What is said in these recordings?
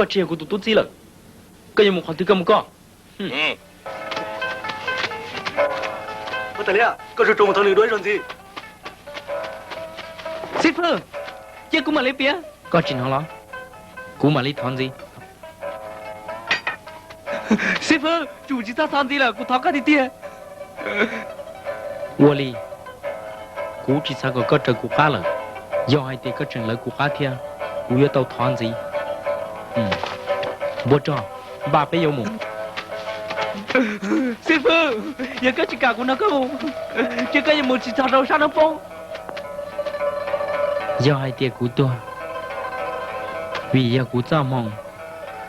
Koj tsis yog kuv tus tub txib lawm, koj yuav mus qhov twg koj mus koj. Ua tas li, koj tsuas tsuas mus thov nws dua ib zaug ntxiv. Xib fwb, cia kuv mam li piav. Koj tsis hnov los? Kuv mam li thov ntxiv. Xib fwb, tsum tsis txhob thov ntxiv lawm, kuv thov koj tiag tiag. Ua li, kuv tsis xav kom koj raws kuv qab lawm. Yog hais tias koj tseem lawv kuv qab thiab, kuv yuav tau thov ntxiv. Npua rog, npaj peb yuav mus. Xib fwb, yog koj tsis kam kuv nrog koj mus, ces koj yuav mus tsis txog rau sab hnub poob. Yog hais tias kuv tuag vim yog kuv txoj hmoo,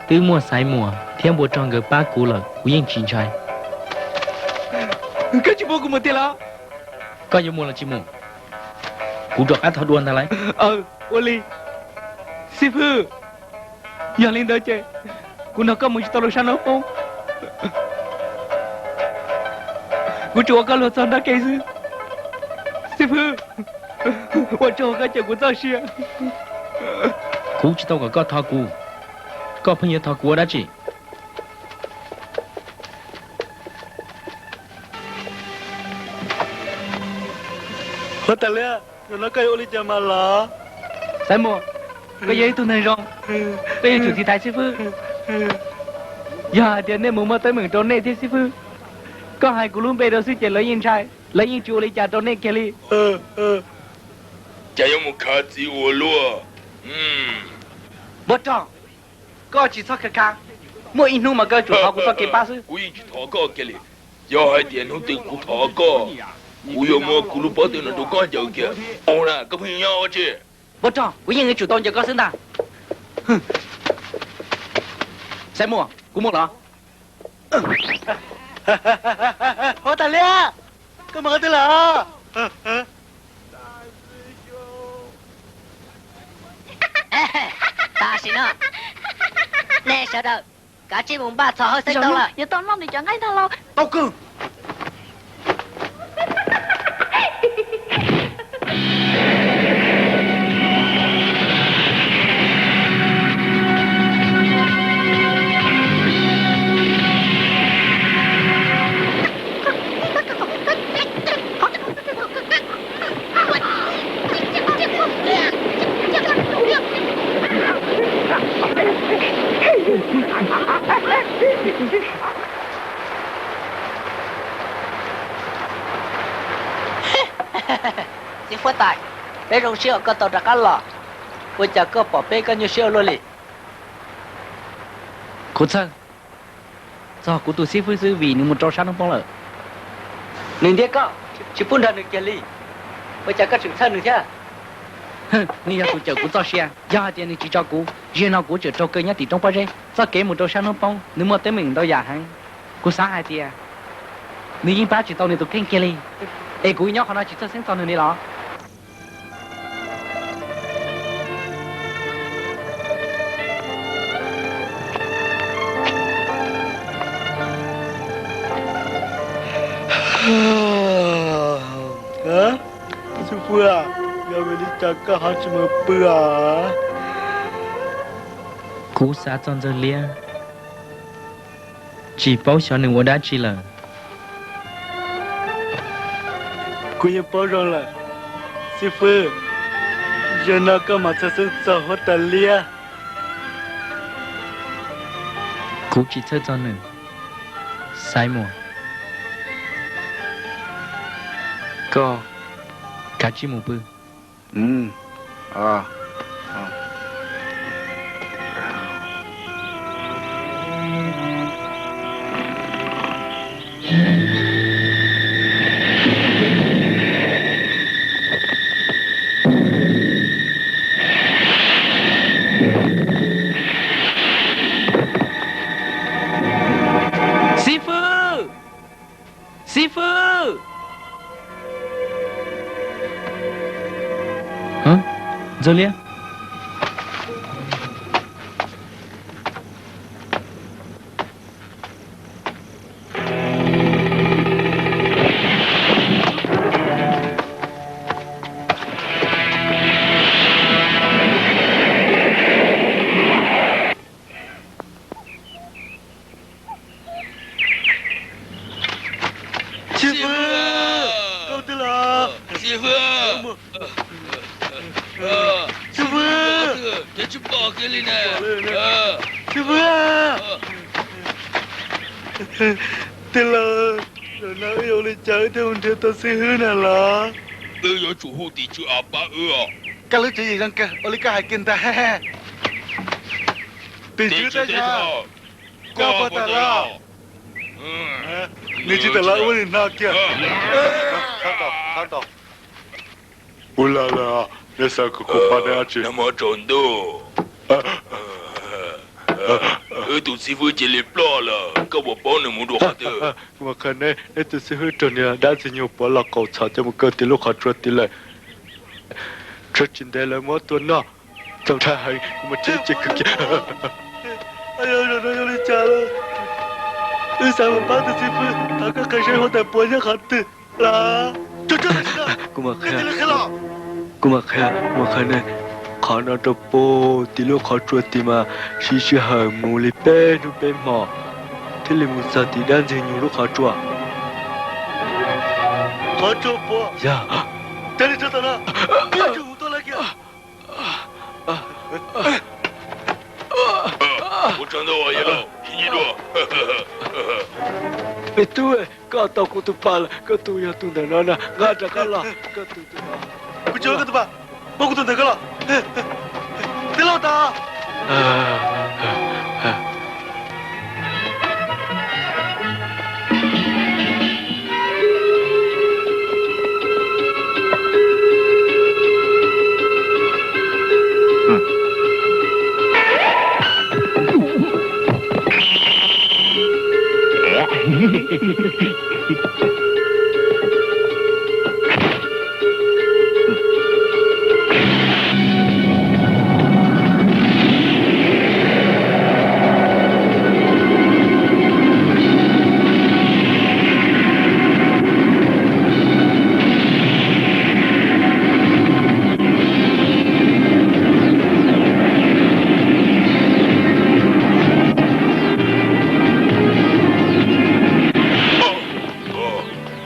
twb muaj Xaiv Muas thiab npua rog nkawd pab kuv lawm, kuv yeej tsis ntshai. Koj tsis pub kuv mus tiag los? Koj yuav mus los tsis mus? Kuv rov qab thov dua ntag lauj. Ua li, xib fwb, yog li ntawd ces kuv nrog koj mus tsis tau rau sab hnub poob. Kuv tsuas ua koj luag txog nrab ke xwb. Xib fwb, ua tsaug koj cawm kuv txoj sia. Kuv tsis tau kom koj thov kuv, koj pheej yuav thov kuv ua dab tsi? Huab Tais Liab, zaum no koj yuav ua li cas mas los? Xaiv Muas, koj yog ib tug neeg zoo, koj yuav tsum tiv thaiv xib fwb. Yog hais tias nej mus muaj teeb meem rau nej thiab xib fwb, koj hais kuv lub npe rau xwb ces lawv yeej ntshai, lawv yeej tsis ua li cas rau nej kiag li. Cas yuav mus khav txiv ua luaj? Npua rog, koj tsis txhob khav khav, muaj ib hnub mas koj tsum thov kuv txoj kev pab xwb. Kuv yeej tsis thov koj kiag li. Yog hais tias hnub twg kuv thov koj, kuv yuav muab kuv lub pob tw no rau koj ncaws kiag. Ua na, koj pheej nyob ua tsi? Npua rog, kuv yeej yuav tsum tau ncaws koj xwb ntag. Xaiv Muas, kuv mus los. Huab Tais Liab, koj mus qhov twg lawm? Tam sim no nej sawv daws kav tsij mus npaj txhos hawj xeeb tau lawm. Yuav tau noj nws cov nqaij ntag lauj. Tau kawg. Txiv huab tais, peb zoo siab uas koj tau rov qab los. Ua cas koj pom peb koj nyuaj siab ua luaj li? Kuv txhawj txog kuv tus xib fwb xwb vim nws mus rau sab hnub poob lawm. Nws ntiab koj, tsis pub nrog nws kiag li. Ua cas koj tseem txhawj nws thiab? Nws yog tus cawm kuv txoj sia, yog hais tias nws tsis tso kuv, zaum no kuv tseem raug kaw nyob tim roob pob zeb. Txoj kev mus rau sab hnub poob nws muaj teeb meem ntau yam heev. Kuv xav hais tias nws yeej pab tsis tau nws tus kheej kiag li, es kuv nyob qhov no tsis txawj xeeb txog nws li los? Xib fwb, yog vim li cas koj ho tsis mus pw os? Kuv xav txog Ntxawg Liab, tsis paub xyov nws ua dab tsi lawm. Kuv yeej paub zoo lawm, xib fwb. Zaum no koj mam txhawj xeeb txog huab tais liab. Kuv tsis txhawj txog nws, Xaiv Muas. Koj kav tsij mus pw. Xib fwb! Xib fwb! Ntxawg Liab. Xib fwb, tij laug, zaum no wb yuav ua li cas wb thiaj mus nrhiav tau xib hwb na los? Wb yuav tsum hu tim tswv av pab wb. Koj lub tswv yim zoo kawg, ua li koj hais kiag ntag. Tim tswv Tej Zag, koj puas tawm los? Nws tsis tawm los ua nws hno kiag. Ua li lawm, nej xav kom kuv pab nej dab tsi? Nag hmo tsaus ntuj, wb tus xib fwb cia li ploj lawm, koj puas paub nws mus dua qhov twg? Kuv mam qhia nej, nej tus xib fwb raug niag dab ntxwg nyoog puav los qaum txhom coj mus kaw tim lub qhov tsua tid lawm. Tshuav tsis ntev lawv muab tua noj, txaus ntshai heev, kuv mas cheb ces kawg kiag. Yog li cas lawm? Wb xav mus pab tus xib fwb, thov koj qhia saib huab tais puav nyob qhov twg los? Kuv mam qhia, kuv mam qhia, kuv mam qhia nej. Qhov no rau puag tim lub qhov tsua tid mas siv sij hawm mus li peb hnub peb hmo thiaj li mus txog tim dab ntxwg nyoog lub qhov tsua. Qhov tsua puav? Yog. Cia li tso tam no, wb yuav tsum mus tua lawv kiag. Ua tsaug ntau, yawg laus, sib ntsib dua. Me tub, koj tau kuv tus pa lawm, koj tus yog tus ntawm no na, nqa rov qab los, koj tus tus pa. Kuv tsis ua koj tus pa, muab kuv tus ntawm koj los. Tij laug tau.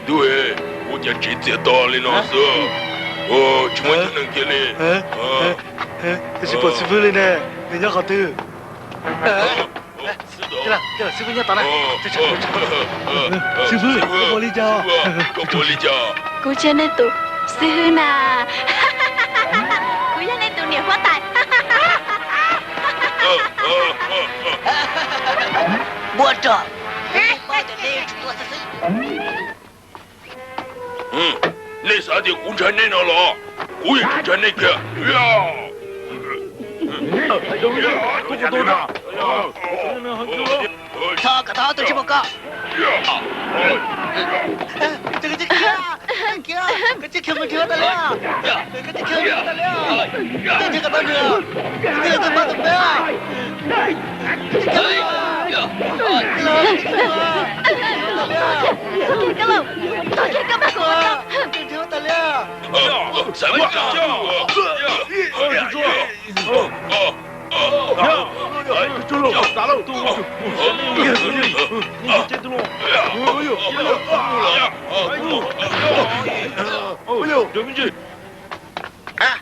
Tub, ua cas tsim txiaj to li no xwb, tsis muaj ib tug neeg kiag li. Tsis pom xib fwb li ne, nws nyob qhov twg? Xib fwb nyob tod na. Xib fwb, koj ua li cas? Koj ua li cas? Kuv yog nej tus xib hwb na. Kuv yog nej tus niam huab tais. Npua rog, nej tsis tua xwb xwb. Nej xav tias kuv ntshai nej no los? Kuv yeej tsis ntshai nej kiag. Thov kom thov tus tsis pom koj.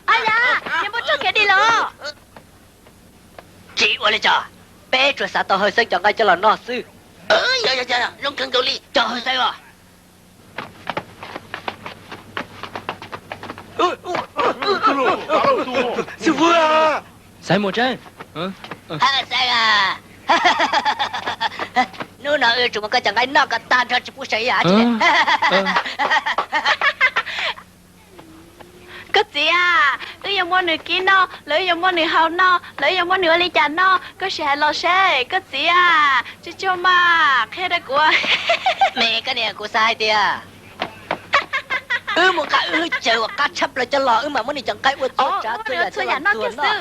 Ab yam, niag npua rog khiav dim los. Tsis ua li cas, peb tsuas xav tau hawj xeeb cov nqaij coj los noj xwb. Zoo kawg nkaus li cov hawj xeeb os. Xib fwb, Xaiv Muas Tseeb, hnub no wb yuav tsum muab koj cov nqaij noj kom tag nrho tsis pub saib ib yam dab tsi. Koj txiv a, wb yuav muab nws kib noj los wb yuav muab nws hau noj los wb yuav muab nws ua li cas noj, koj sim hais los seb koj txiv a. Tsuag tsuag mas qhia rau kuv. Me koj niam, kuv xav hais tias wb mus nqa wb hwj chawj uas qab tshaj plaws coj los, wb mam muab nws cov nqaij ua txhua tsav txhua yam coj los txuag noj.